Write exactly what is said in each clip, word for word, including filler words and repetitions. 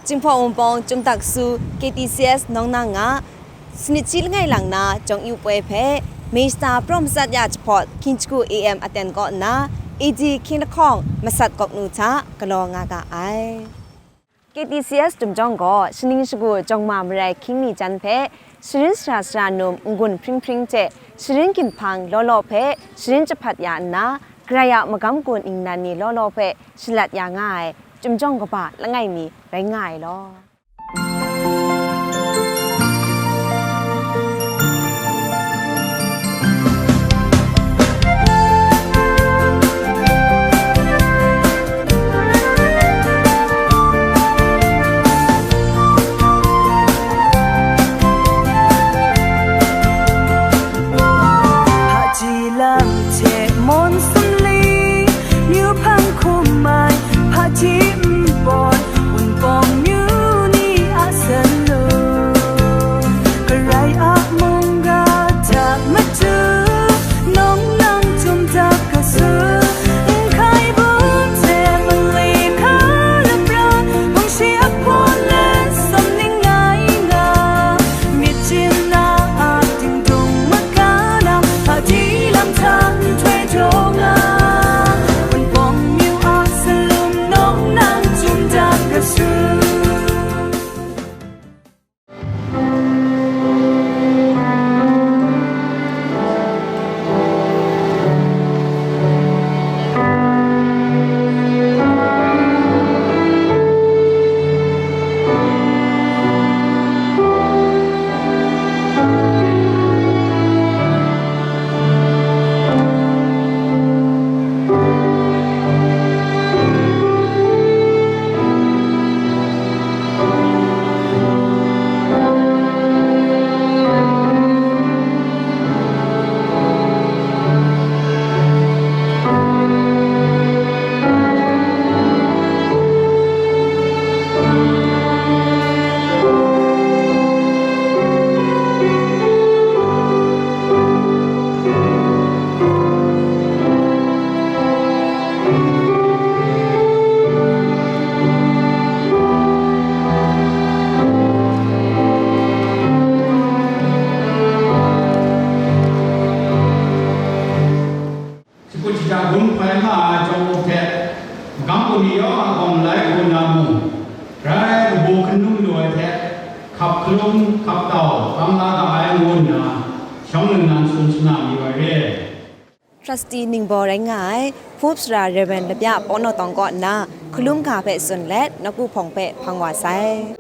Jinghpaw Wunpawng Chyum Dak Su K T C S nawng na nga, sanit shi langai lang na jawng yu poi hpe, May shata praw matsat ya jahpawt hkying jahku A M aten kaw nna, A D hkying lahkawng masat kawk nu hta galaw nga ga ai. K T C S Tumjawng gaw shaning shagu jawng ma marai hkying mi jan hpe, sharin sara sara num n-gun hpring hpring hte, sharin ginhpang law law hpe sharin jahpat ya nna, Karai a magam gun ningnan ni law law hpe shalat ya nga ai Tumjawng kaba langai mi rai nga ai law. Hpaji lam hte mawn sumli, myu hpang hkum ai, hpaji npawt, Wunpawng myu ni a salum, Karai a mungga hta matu, nawng nang Chyum Dak Su, n hkai bum hte mali hka lapran, hpung shi ahpaw let sawm ning ngai nga, myit chyin na a dingdung maga lam, hpaji lam hta nhtoi jaw nga, Wunpawng myu a salum, nawng nang Chyum Dak Su. Shakut shada gun hpai nga ai jawng hte, magam gun ni yawng a gawng lai hku na mung, grai kabu hkun htum lu ai hte, hkap hkalum, hkap tau, bang la ga ai ngu nna, shawng nnan tsun shana mayu ai re. Trustee ningbaw rai nga ai, Hpup Sara Rev. Lapya Pawnaw Tawng kaw nna, hkalum ga hpe tsun let, nawku hpawng hpe hpang wa sai.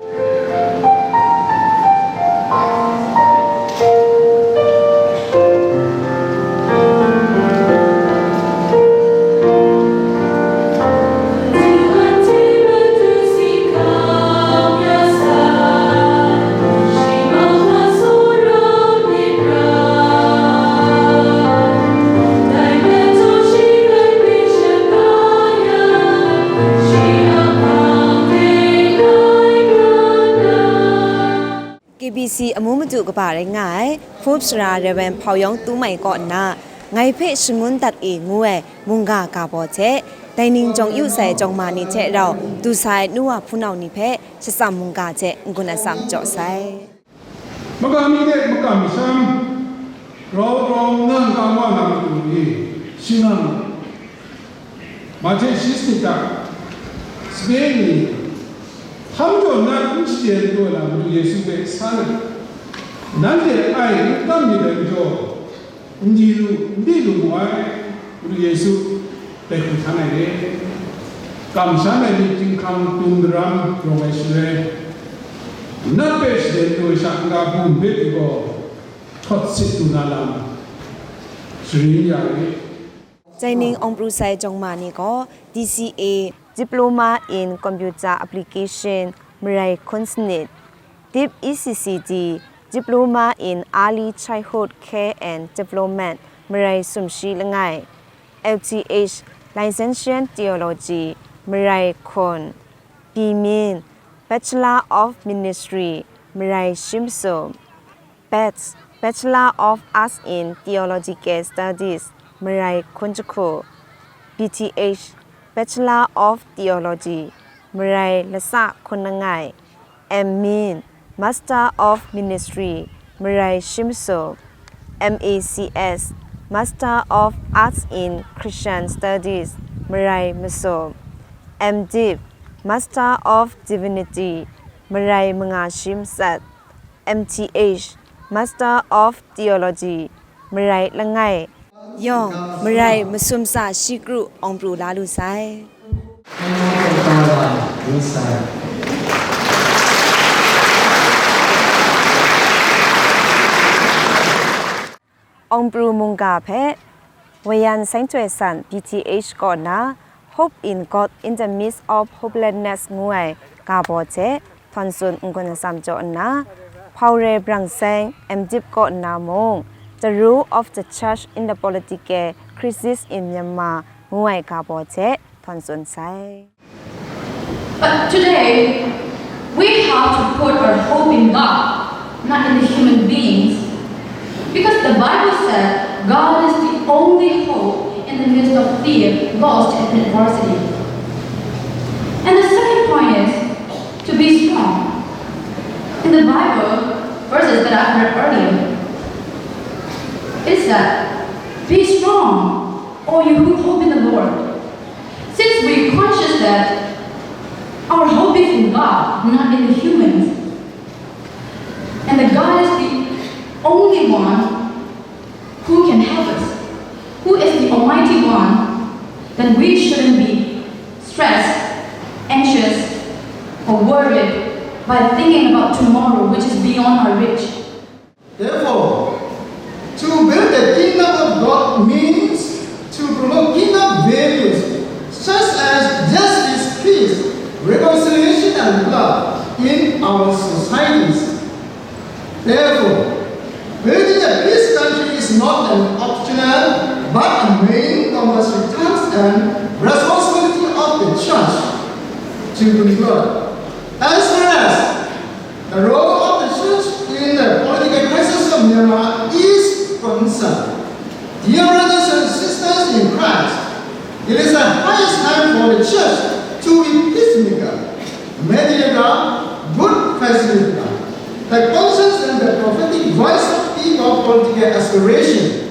K B C amu madu kaba rai nga ai, Hpup Sara Rev. Hpau Yawng Tu Mai kaw nna, Ngai hpe shangun dat e ngu ai mungga ga baw hte, dai ning jawng yu sai jawng ma ni hte rau du sa ai nu wa hpunau ni hpe shatsam mungga hte n-gun atsam jaw sai. Makam mi de makam masham, grau grau ngang kang wa na matu ni, shi nga mu. Mahte shi sanit hta sape ni, htam jaw nat n shaden taw na Madu Yesu hpe sa let, nanhte ai n kam myit ai majaw, n di lu, n di lu mu ai, Madu Yesu dai hku htan ai re. Kamsham ai myit chyinghkang tung daram rawng ai shaloi, nat hpe shaden taw ai sha n-ga bum hpe pyi gaw, htawt sit lu na lam sharin ya ai. Dai ning awng pru sai jawng ma ni gaw, D C A, Diploma in Computer Application, marai hkun sanit, Deep E C C D, Diploma in Early Childhood Care and Development, marai sumshi langai, L T H, Licentiate Theology, marai hkun, Bmin, Bachelor of Ministry, marai shi masum, Bats, Bachelor of Arts in Theological Studies, marai hkun jahku, B T H, Bachelor of Theology, marai lasa hkun langai, M Min, Master of Ministry, marai shi masum, M A C S, Master of Arts in Christian Studies, marai masum, M Div, Master of Divinity, marai manga shi matsat, M T H, Master of Theology, marai langai, yawng marai masum tsa shi kru awng pru la lu sai. Awng pru mungga hpe, Wayan Sanctuary San B T H kaw na Hope in God in the Midst of Hopelessness ngu ai ga baw hte htawn tsun n-gun atsam jaw nna, Hpaure Brang Seng M Div kaw nna mung, The Role of the Church in the Political Crisis in Myanmar ngu ai ga baw hte htawn tsun sai. But today, we have to put our hope in God, not in the human beings. Because the Bible said God is the only hope in the midst of fear, loss, and adversity. And the second point is to be strong. In the Bible, verses that I read earlier, it said, "Be strong, all you who hope in the Lord." Since we're conscious that our hope is in God, not in the humans, and that God is the only one who can help us, who is the Almighty One, then we shouldn't be stressed, anxious, or worried by thinking about tomorrow, which is beyond our reach. Therefore, to build the kingdom of God means to promote kingdom values such as justice, peace, reconciliation, and love in our societies. Therefore, building a peace country is not an optional but a main compulsory task and responsibility of the church. To conclude, as far as the role of the church in the political crisis of Myanmar is concerned. Dear brothers and sisters in Christ, it is the highest time for the church to be peacemaker, mediator, good facilitator, the conscience and the prophetic voice of people of political aspiration.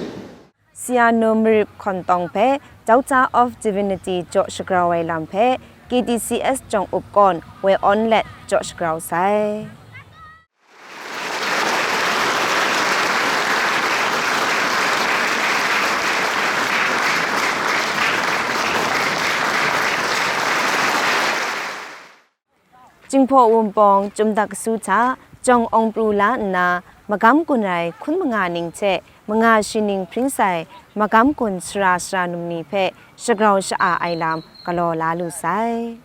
Sianu Marip Hkawntawng hpe Doctor of Divinity jaw shagrau ai lam hpe K T C S jawng up kawn woi awn let jaw shagrau sai. Jinghpaw Wunpawng Chyum Dak Kasu hta jawng awng pru la nna, magam gun ai hkun manga ning hte manga shi ning hpring sai magam gun sara sara num ni hpe shagrau sha-a ai lam galaw la lu sai.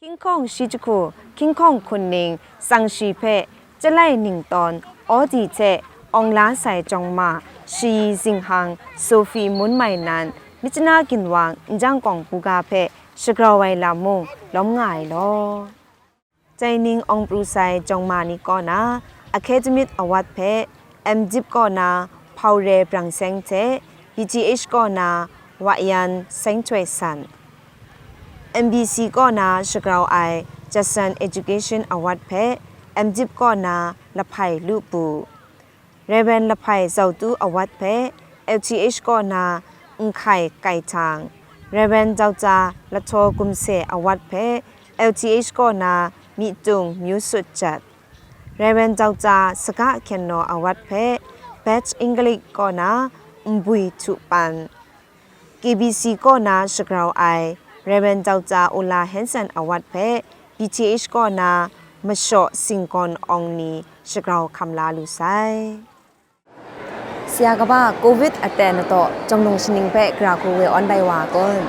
Hkying hkawng shi jahku, hkying hkawng hkun ning, tsang shi hpe, Chyalai Ningtawn, Audi hte, awng la sai jawng ma, Shayi Zinghang, Sophie Mun Mai nan, Myitkyina Ginwang, Njang Kawng Buga hpe shagrau ai lam mung lawm nga ai law. Dai ning awng pru sai jawng ma ni kaw na, Academic Award hpe, M Div kaw na Hpaure Brang Seng hte, B T H kaw na Wayan Seng Htoi San, M B C kaw na shagrau ai Judson Education Award hpe, M Div kaw na Lahpai Lu Pu, Rev. Lahpai Zautu Award hpe, L T H kaw na Nhkai Kai Htang, Rev. Doctor Lathaw Gumse Award hpe, L T H kaw na Myitkyung Myu Sut Jat, Rev. Doctor Saga Hkyen Naw Award hpe, Best English kaw na Nbui Htu Pan, K B C kaw na shagrau ai Rev. Doctor Ola Hanson Award hpe, B T H kaw na Mashaw Singgawn Awng ni shagrau hkam la lu sai. Sia kaba, Covid aten ataw, jawng nung shaning hpe gara hku woi awn bai wa kun.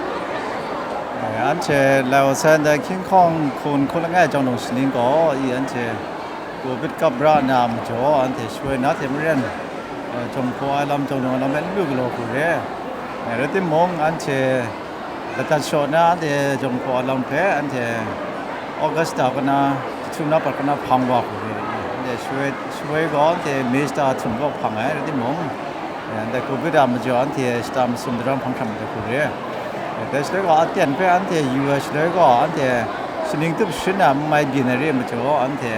Eh, anhte lai wa sai ndai hkying hkawng hkun hkun langai jawng nung shaning gaw, i anhte Covid kap ra na majaw, anhte shawoi na hte maren, eh, jawng hpaw ai lam, jawng nung ai lam hpe n lu galaw hku re. Eh, rai timung, anhte ladat shaw na, anhte jawng hpaw ai lam hpe, anhte Augusta kaw na, jahtum na pat kaw na hpang wa hku re. Anhte shawoi, shawoi gaw, anhte May shata jahtum kaw hpang ai, rai timung, eh, ndai Covid a majaw, anhte shata masum daram hpang hkram ai hku re. Eh, dai shaloi gaw, aten hpe anhte yu ai shaloi gaw, anhte Shaning tup sharin na n mai byin ai re ai majaw, anhte,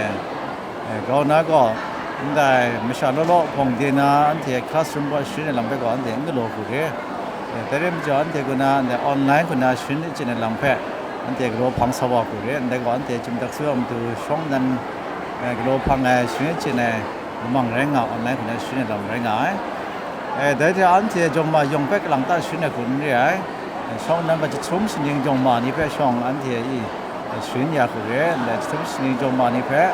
eh, grau na gaw, ndai masha law law hpawng de na, anhte classroom gaw sharin ai lam hpe gaw anhte n galaw hku re. Eh, dai re ai majaw, anhte kaw na, ndai online kaw na sharin achyin ai lam hpe, anhte galaw hpang sa wa hku re. Ndai gaw anhte chyum tak su a matu shawng nnan, eh, galaw hpang ai sharin achyin ai lamang rai nga, online kaw na sharin ai lam rai nga ai. Eh, dai hte anhte jawng ma yawng hpe kalang ta sharin ai hku n re ai. Eh, shawng nnan ga jahtum shaning jawng ma ni hpe shawng anhte i, eh, sharin ya hku re. Ndai jahtum shaning jawng ma ni hpe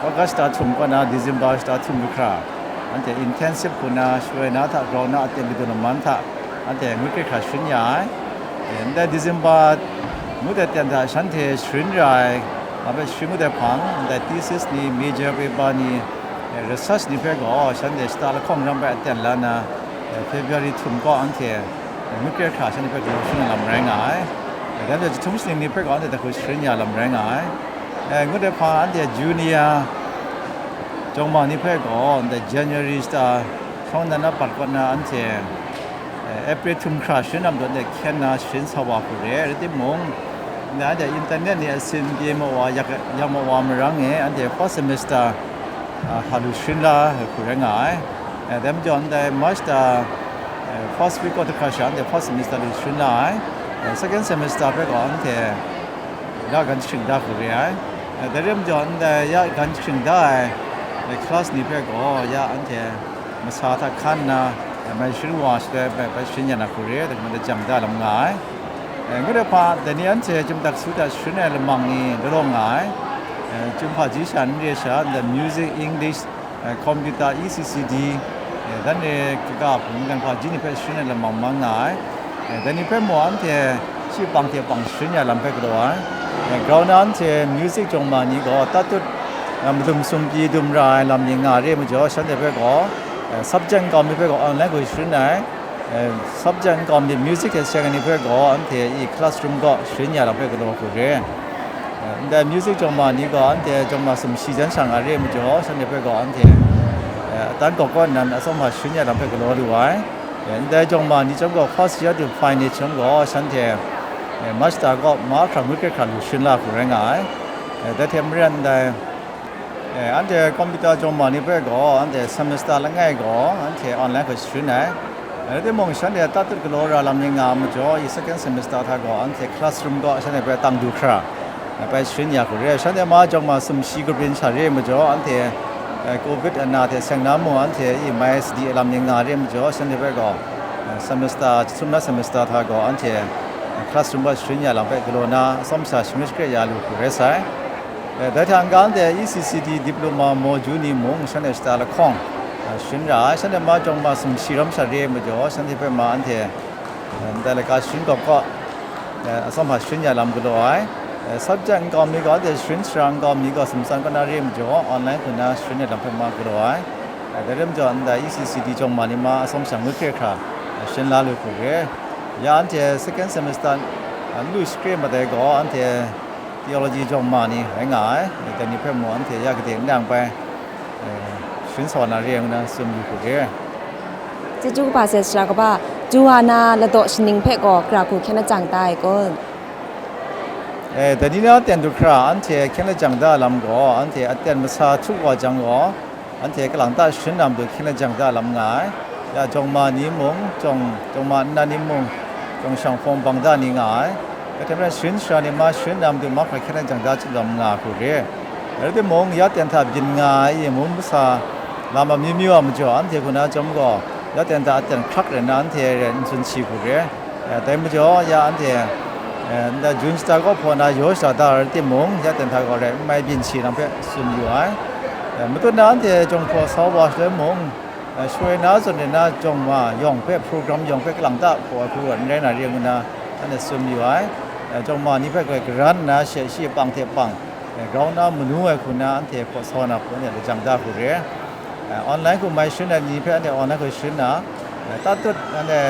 August shata htum kaw na December shata htum lu hkra, anhte intensive hku na shaloi na hta grau na aten kadu laman hta anhte ngut hkra sharin ya ai. Eh, ndai December ngut ai ten hta shanhte sharin ra ai, nga hpe sharin ngut ai hpang, ndai thesis ni, major paper ni, eh, research ni hpe gaw shanhte shata lahkawng ram bai aten la na, eh, February htum kaw anhte, eh, ngut hkra shanhte hpe galaw sharin ai lam rai nga ai. Eh, dan jahtum shaning ni hpe gaw anhte hta hku sharin ya lam rai nga ai. Eh, ngut ai hpang anhte junior jawng ma ni hpe gaw, ndai January shata shawng nnan na bat kaw na anhte, eh, April htum hkra sharin na matu anhte hkyen na sharin sa wa hku re, rai timung, ndai anhte internet ni a sin pyi ma wa, yak, yak ma wa marang e, anhte first semester, ah, hta lu sharin la ai hku rai nga ai. Eh, dai majaw ndai March shata, eh, first week kaw hta hkra sha anhte first semester lu sharin la ai. Eh, second semester hpe gaw anhte ya gan jahkring da hku re ai. Eh, dai re majaw ndai ya gan jahkring da ai, eh, class ni hpe gaw ya anhte masa hta hkan nna, eh, mai sharin wa shaloi bai, bai sharin ya na hku re, dai hku jang da lam nga ai. Eh, ngut ai hpa, dai ni anhte chyum tak su hta sharin ai lamang ni law law nga ai. Eh, chyum hpaji sha n re sha, ndai music, English, eh, computer, E C C D, eh, dan re kaga hpung mungdan hpaji ni hpe sharin ai lamang mang nga ai. Eh, dai ni hpe mung anhte shi pang hte pang sharin ya lam hpe galaw ai. Eh, grau na anhte music jawng ma ni gaw tatut, eh, madum sumpi dum ra ai lam ni nga re ai majaw, shanhte hpe gaw, eh, subject nkau mi hpe gaw online hku sharin ai. Eh, subject nkau mi music hte seng ai ni hpe gaw anhte i classroom kaw sharin ya lam hpe galaw hku re. Eh, ndai music jawng ma ni gaw anhte jawng ma sumshi jan sha nga re ai majaw, shanhte hpe gaw anhte, eh, atan kaw kaw nnan atsawm hpa sharin ya lam hpe galaw lu ai. Eh, ndai jawng ma ni chyawm gaw first year to final chyawm gaw shanhte, eh, March shata kaw mahkra ngut hkra lu sharin la hku rai nga ai. Eh, dai hte maren ndai, eh, anhte computer jawng ma ni hpe gaw, anhte semester langai gaw, anhte online hku sharin ai. Rai timung, shanhte tatut galaw ra lam ni nga ai majaw, i second semester hta gaw, anhte classroom kaw shanhte hpe tang du hkra, eh, bai sharin ya hku re. Shanhte ma jawng ma sumshi kabrin sha re ai majaw, anhte, eh, covid ana hte seng na mung, anhte i mai sadi ai lam ni nga re ai majaw, shanhte hpe gaw, eh, semester, jahtum na semester hta gaw, anhte, eh, classroom kaw sharin ya lam hpe galaw na, atsawm sha shangut shakre ya lu hku rai sai. Eh, dai hta n-ga anhte E C C D diploma module ni mung shanhte shata lahkawng, eh, sharin ra ai. Shanhte ma jawng ma sumshi ram sha re ai majaw, shanhte hpe ma anhte, eh, ndai laika sharin kaw kaw, eh, atsawm hpa sharin ya lam galaw ai. Eh, subject nkau mi gaw, anhte sharin sara nkau mi gaw sumtsan kaw na re ai majaw, online hku na sharin ai lam hpe ma galaw ai. Eh, dai re majaw, ndai E C C D jawng ma ni ma atsawm sha ngut hkre hkra, eh, sharin la lu hku re. Ya anhte second semester, eh, n lu shakre mat ai gaw, anhte theology jawng ma ni rai nga ai, dai ni hpe mung anhte ya gade n dang bai, eh, sharin sa wa na re ai ngu na tsun yu hku re. Chyeju kaba sai sara kaba, Joanna ladaw shaning hpe gaw gara hku hkyen lajang da ai kun? Eh, dai ni na aten du hkra anhte hkyen lajang da ai lam gaw, anhte aten masa htuk wa jang gaw, anhte kalang ta sharin na matu hkyen lajang da lam nga ai. Ya jawng ma ni mung, jawng, jawng ma nnan ni mung, jawng shang hpawng bang da ni nga ai. Kahtoi hpang sharin sara ni ma sharin na matu mahkra hkyen lajang da chyawm lam nga hku re. Rai timung, ya ten hta byin nga ai i mung masa lam amyu myu a majaw, anhte hku na chyawm gaw, ya ten hta aten hkrak rai nna anhte rai n tsun shi hku re. Eh, dai majaw, ya anhte, eh, ndai Jun shata kaw hpaw na yaw shada da rai timung, ya ten hta gaw rai n mai byin shi lam hpe tsun yu ai. Eh, matut na anhte jawng hpaw sa wa shaloi mung, eh, shaloi na zawn rai na jawng ma yawng hpe, program yawng hpe kalang ta hpaw ai hku n rai na re ngu na, anhte tsun yu ai. Eh, jawng ma ni hpe garai garan nna she shi pang hte pang, eh, grau na manu ai hku na anhte hpaw sa wa na hku anhte lajang da hku re. Eh, online hku mai sharin ai ni hpe anhte online hku sharin na, eh, tatut anhte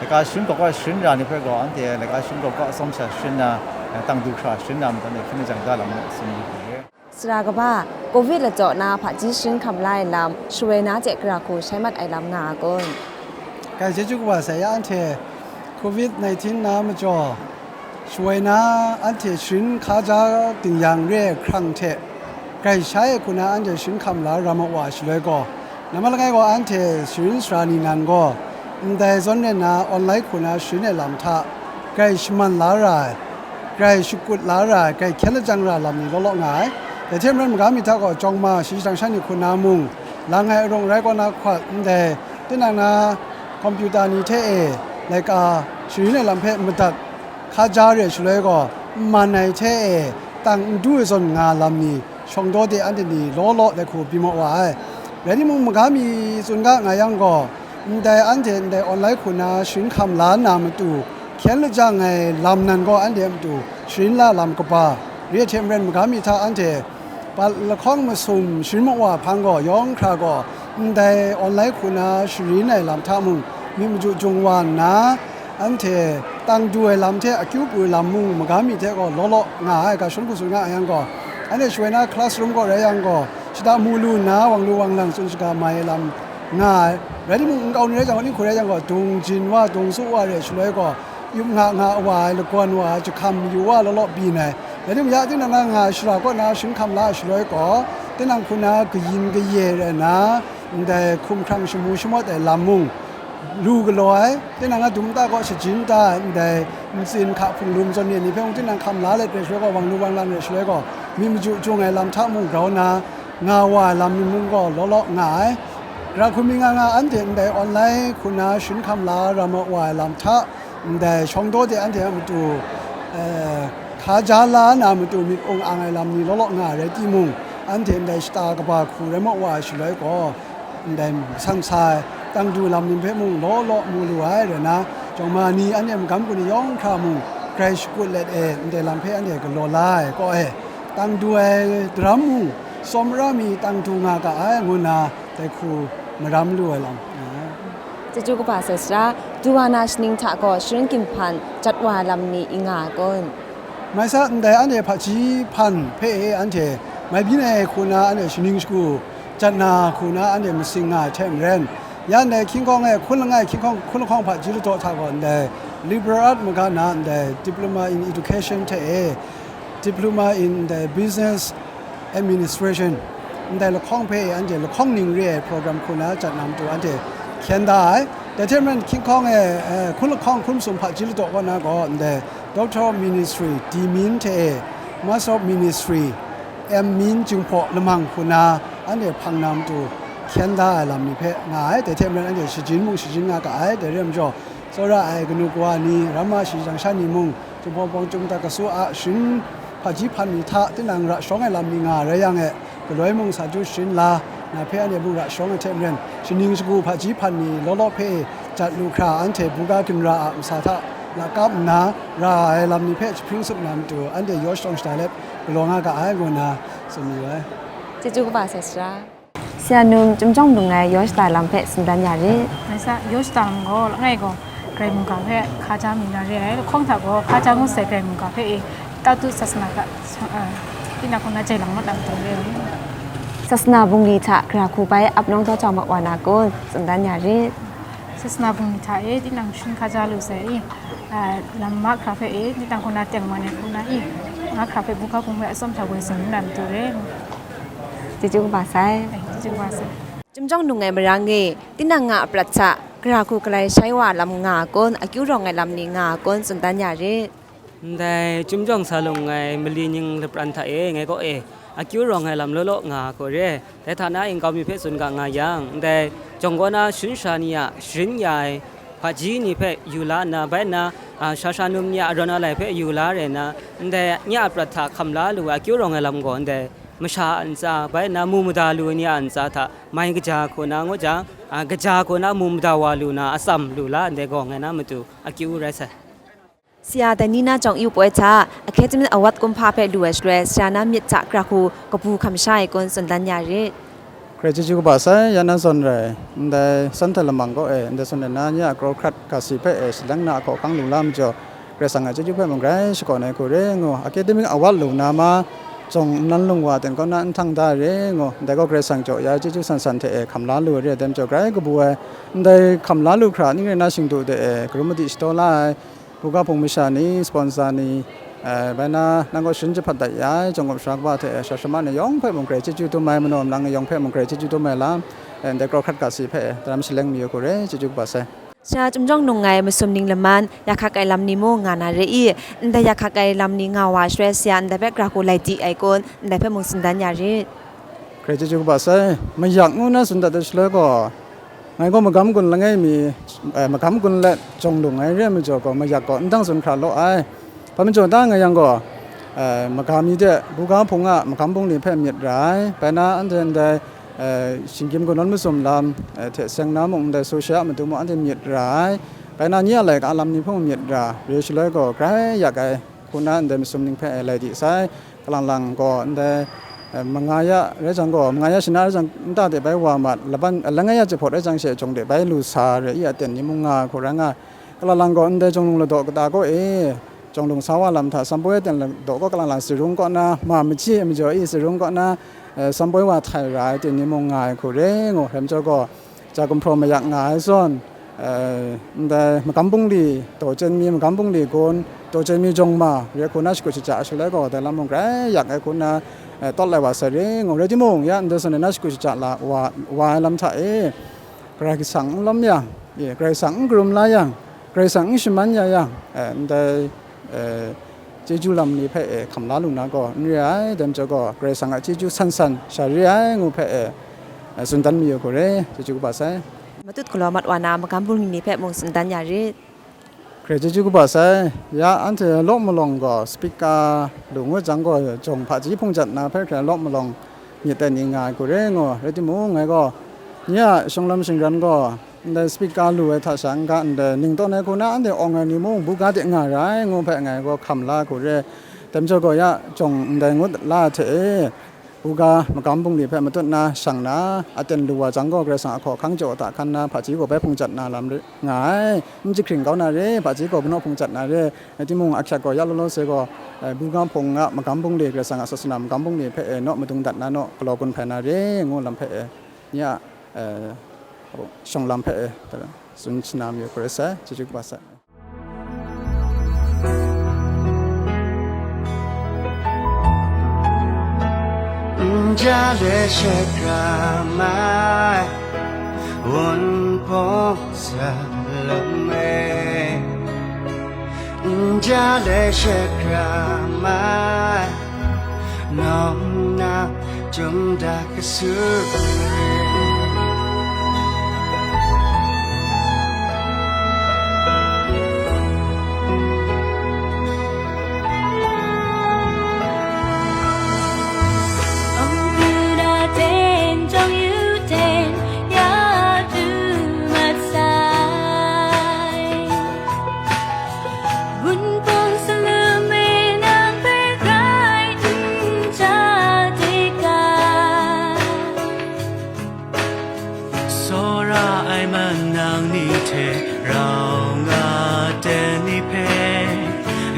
laika sharin kaw kaw sharin ra ni hpe gaw, anhte laika sharin kaw kaw atsawm sha sharin na, eh, tang du hkra sharin na matu anhte hkyen lajang da lam nna tsun yu hku re. Sara kaba, covid lachyaw na hpaji sharin hkam la ai lam, shaloi na hte gara hku shai mat ai lam nga a kun? Kai, chyeju kaba sai, ya anhte covid nineteen na majaw, Shawoi na anhte sharin hkaja dingyang re ai hkrang hte grai shai ai hku na anhte sharin hkam la ram wa shaloi gaw, nambat langai gaw anhte sharin sara ni nan gaw, ndai zawn rai na online hku na sharin ai lam hta grai shaman la ra ai, grai shakut la ra ai, grai hkyen lajang ra ai lam ni law law nga ai. Dai hte maren maga mi hta gaw, jawng ma shayi shadang sha ni hku na mung, lang ai arung arai kaw na hkawt ndai tinang na kompyuta ni hte e laika sharin ai lam hpe madat hkaja re ai shaloi gaw, n man ai hte e tang n du ai zawn nga lam ni, shawng daw de anhte ni law law dai hku byin maw wa ai. Rai timung, maga mi tsun ga nga yang gaw, ndai anhte ndai online hku na sharin hkam la na matu, hkyen lajang ai lam nan gaw anhte a matu sharin la lam kaba re ai hte maren, maga mi hta anhte pat lahkawng masum sharin mawa hpang gaw, yawng hkra gaw ndai online hku na sharin ai lam hta mung, myit maju jung wa nna, anhte tang du ai lam hte akyu pru ai lam mung, maga mi hte gaw law law nga ai, ga shangun hku tsun nga ai yang gaw, anhte shawoi na classroom kaw rai yang gaw, shada mu lu nna, wang lu wang lang tsun shaga mai ai lam nga ai. Rai timung, nkau ni rai jang gaw, ning hku rai jang gaw, dung jin wa, dung su wa re ai shaloi gaw, yup nga nga wa ai, lagawn wa ai, jahkam mayu wa law law byin ai. Rai timung, ya tinang na nga ai shara kaw na sharin hkam la ai shaloi gaw, tinang hku na kayin kaye rai na, ndai hkumhkrang shamu shamawt ai lam mung, lu galaw ai, tinang a dum nta kaw shajin da ai, ndai ntsin hka hpung lum zawn ni ni hpe mung tinang hkam la let re shaloi gaw, wang lu wang lang re shaloi gaw, myit maju jung ai lam hta mung grau na nga wa ai lam ni mung gaw law law nga ai. Gara hku mi nga nga anhte ndai online hku na sharin hkam la ram wa ai lam hta, ndai shawng daw de anhte a matu, eh, hkaja la na matu myit ung ang ai lam ni law law nga ai rai timung, anhte ndai shata kaba hku rai maw wa ai shaloi gaw, ndai masang sa ai tang du lam ni hpe mung law law mu lu ai rai na, jawng ma ni anhte magam hku ni yawng hkra mung grai shakut let e, ndai lam hpe anhte galaw la ai kaw e, tang du ai daram mung, tsawmra mi tang du nga ga ai, ngu nna dai hku maram lu ai lam. Chyeju kaba sai sara, du wa na shaning hta gaw sharin ginhpan jat wa ai lam ni i nga ai kun? Mai sa, ndai anhte hpaji hpan hpe e anhte mai byin ai hku na anhte shaning shagu jat na hku na anhte masing nga ai hte maren, ya ndai hkying hkawng e hkun langai hkying hkawng, hkun lahkawng hpaji ladaw hta gaw ndai liberal art maga na ndai diploma in education hte e diploma in ndai business administration, ndai lahkawng hpe e anhte lahkawng ning re ai program hku na jat na matu anhte hkyen da ai. Dai hte maren, hkying hkawng e, eh, hkun lahkawng hkun masum hpaji ladaw kaw na gaw, ndai Doctor of Ministry, D Min hte e, Master of Ministry, M Min Jinghpaw lamang hku na anhte hpang na matu hkyen da ai lam ni hpe nga ai. Dai hte maren, anhte shajin mung shajin nga ga ai. Dai re ai majaw, tsawra ai kanu kawa ni, ramma shayi shadang sha ni mung, Jinghpaw Wunpawng Chyum Dakasu a sharin hpaji hpan ni hta tinang ra sharawng ai lam ni nga rai yang e, galoi mung sa chyu sharin la, na hpe anhte mung ra sharawng ai hte maren, shaning shagu hpaji hpan ni law law hpe jat lu hkra, anhte buga ginra a masa hta lakap nna ra ai lam ni hpe jahpring tsup na matu, anhte yaw shadawn shada let galaw nga ga ai, ngu nna tsun mayu ai. Chyeju kaba sai sara. Sara num, Chyum Jawng Lung ngai yaw shada lam hpe tsun dan ya rit. Mai sa, yaw shada lam gaw, langai gaw, Karai mungga hpe hkaja mi na re ai, lahkawng hta gaw, hkaja ngut sai Karai mungga hpe e, tatu sasana hta, ah, tinang hku na jai lang mat na matu re ai. Sasana bungli hta gara hku bai ap nawng daw jau mat wa na kun, tsun dan ya rit. Sasana bungli hta e, tinang sharin hkaja lu sai i, ah, lam mahkra hpe e, tinang hku na teng wan ai hku na i, mahkra hpe buga hpung hpe atsawm hta woi sing ngu na matu re. Chyeju kaba sai. Ai, chyeju kaba sai. Chyum Jawng Lung ngai marang e, tinang nga a prat hta, gara hku galai shai wa lam nga a kun, akyu rawng ai lam ni nga a kun, tsun dan ya rit. Ndai Chyum Jawng Sa Lung ngai mali ning lapran hta e, ngai kaw e, akyu rawng ai lam law law nga a gaw re. Dai hta na e nkau mi hpe tsun ga nga yang, ndai jawng kaw na sharin sara ni a sharin ya ai hpaji ni hpe yu la nna, bai nna, a, sara sara num ni a arawn alai hpe yu la rai nna, ndai nye a prat hta hkam la lu ai akyu rawng ai lam gaw, ndai masha a ntsa, bai nna mu mada lu ai ni a ntsa hta mai kaja hku na ngut jang, a, kaja hku na mu mada wa lu na atsam lu la ndai gaw ngai na matu akyu rai sai. Sara dai ni na jawng yu poi hta, Academy Award kumhpa hpe lu ai shaloi, sara na myit hta gara hku kabu hkam sha ai kun tsun dan ya rit. Hkrai chyeju kaba sai, ya na zawn rai, ndai Sanhte Lamang kaw e, ndai zawn rai na nye a kraw hkrat ga si hpe e, shalang na a hkawhkang lung la majaw, Karai Kasang a chyeju hpe mung grai shakawn ai hku re ngu, Academy Award lu na ma, jawng nnan lung wa ten kaw na n htang da ai re ngu, ndai gaw Karai Kasang jaw ya chyeju san san hte e hkam la lu ai re ai majaw, grai kabu ai, ndai hkam la lu hkra, ning rai na shingdu de e, karum madi shadaw la ai, Buga hpung masha ni, sponsor ni, eh, bai na, nang kaw sharin jahpat dat ya ai, chyawm kaba sara kaba hte, sha shamma ni yawng hpe mung grai chyeju dum ai, manaw lam ni yawng hpe mung grai chyeju dum ai lam, eh, ndai krawhkrat ga si hpe, daram shaleng mayu hku re, chyeju kaba sai. Sara chyum jawng nung ai masum ning laman, ya hkak ai lam ni mung nga na re i? Ndai ya hkak ai lam ni nga wa shaloi, sara ndai hpe gara hku lai di ai kun, ndai hpe mung tsun dan ya rit. Grai chyeju kaba sai, mayak ngu na tsun dat ai shaloi gaw, ngai gaw magam gun langai mi, eh, magam gun let jawng lung ai re ai majaw gaw, mayak gaw ndang tsun hkra law ai. Hpa majaw da nga yang gaw, eh, maga mi de, buga hpung a magam bungli hpe myit ra ai. Bai na, anhte ndai, eh, shinggyim kanawn masum lam, eh, hte seng na mung, ndai social a matu mung anhte myit ra ai. Bai na, nye a laika a lam ni hpe mung myit ra, re shaloi gaw, grai yak ai, hku na ndai masum ning hpe lai di sai. Kalang lang gaw ndai, eh, manga ya rai jang gaw, manga ya shana rai jang, nta de bai wa mat, laban, langai ya jahpawt rai jang she jawng de bai lu sa re i, aten ni mung nga hku rai nga. Kalang lang gaw ndai jawng lung ladaw kata kaw e, jawng lung sa wa lam hta, Samboi aten ladaw kaw, kalang lang Sirung kaw na, ma machyi ai majaw i, Sirung kaw na, eh, Samboi wa htai ra ai, aten ni mung nga ai hku re ngu, rai majaw gaw, ja gumhpraw mayak nga ai zawn, eh, ndai magam bungli, daw chyen mi magam bungli gun, daw chyen mi jawng ma, re hku na shakut shaja shaloi gaw, dai lam mung grai yak ai hku na, eh, tawt lai wa sai re ngu, rai timung, ya ndai zawn e na shakut shaja la wa, wa ai lam hta e, Karai Kasang n lawm yang, e, Karai Kasang n karum la yang, Karai Kasang n shaman ya yang, eh, ndai, eh, chyeju lam ni hpe, e, hkam la lu na gaw n re ai, dai majaw gaw, Karai Kasang a chyeju san san sha re ai ngu hpe, e, e, tsun dan mayu hku re, chyeju kaba sai. Matut galaw mat wa na magam bungli ni hpe mung tsun dan ya rit. Grai chyeju kaba sai, ya anhte law malawng gaw, speaker lu ngut jang gaw, jawng hpaji hpung jat na hpe hkrai law malawng myit ai ni nga ai hku re ngu, rai timung, ngai gaw, nye a shawng lam shingran gaw, ndai speaker lu ai hta sha n-ga ndai ning tawn ai hku na anhte awng ai ni mung buga de nga ra ai ngu hpe ngai gaw hkam la hku re. Dai majaw gaw ya jawng ndai ngut la hte e, buga magam bungli hpe matut na shang na, aten lu wa jang gaw Karai Kasang a hkaw hkang jaw hta hkan na hpaji gaw bai hpung jat na lam re, nga ai, n jahkring kau na re, hpaji gaw ganaw hpung jat na re, rai timung ahkyak gaw ya law law se gaw, eh, buga hpung a magam bungli, Karai Kasang a sasana magam bungli hpe e naw madung dat na naw galaw gun hpai na re ngu lam hpe e, nye a, eh, shawng lam hpe e, tsun shana mayu hku re sai, chyeju kaba sai. N ja le shakram ai, Wunpawng Salum e. N ja le shakram ai, nawng na Chyum da kasu. Ang puna ten jong yu ten ya tu mat sai. Wunpawng Salum e nang hpe grai n ja de ga. Tsawra ai manang ni hte rau nga ten ni hpe,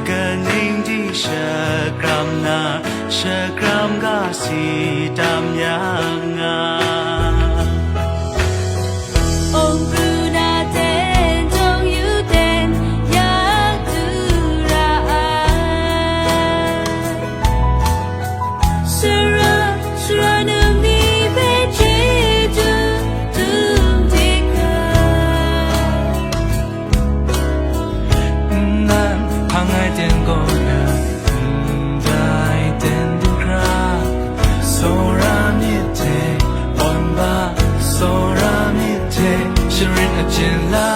kaning di shakram na, shakram ga si tam yang a. Ong pru na ten, jawng yu ten, yak tu ra ai. Sara, sara num ni hpe chyeju dum hte hkra. Nnan hpang ai ten gaw na, ndai ten du hkra, tsawra myit hte, awn ba, tsawra myit hte, sharin achyin la.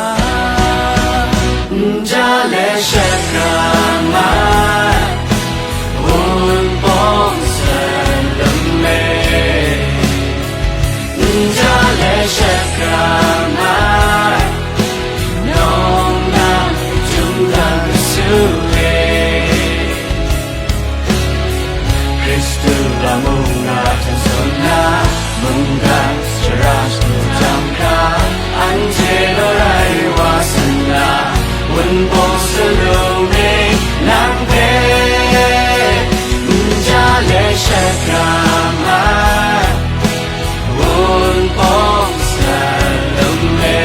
N ja le shakram ai, Wunpawng Salum e. N ja le shakram ai, nawng na Chyum da kasu e. Hkristu a mungga hten tsun na, mungga shara shatu jang hkra, anhte naw rai wa sa na, Wunpawng Salum e nang hpe n ja le shakram ai, Wunpawng Salum e.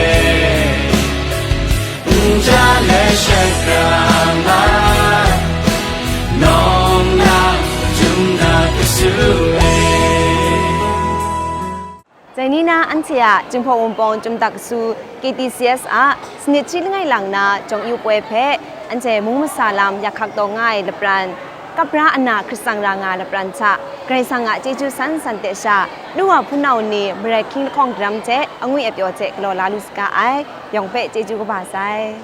N ja le shakram Dai ni na anhte a Jinghpaw Wunpawng Chyum Dak Kasu K T C S a sanit shi langai lang na jawng yu poi hpe, anhte mung masa lam yak hkak taw nga ai lapran, kap ra ana hkrit tsang ra nga ai lapran hta, Karai Kasang a chyeju san san hte sha, nu wa hpunau ni marai hkying lahkawng daram hte angwi apyaw hte galaw la lu saga ai, yawng hpe chyeju kaba sai.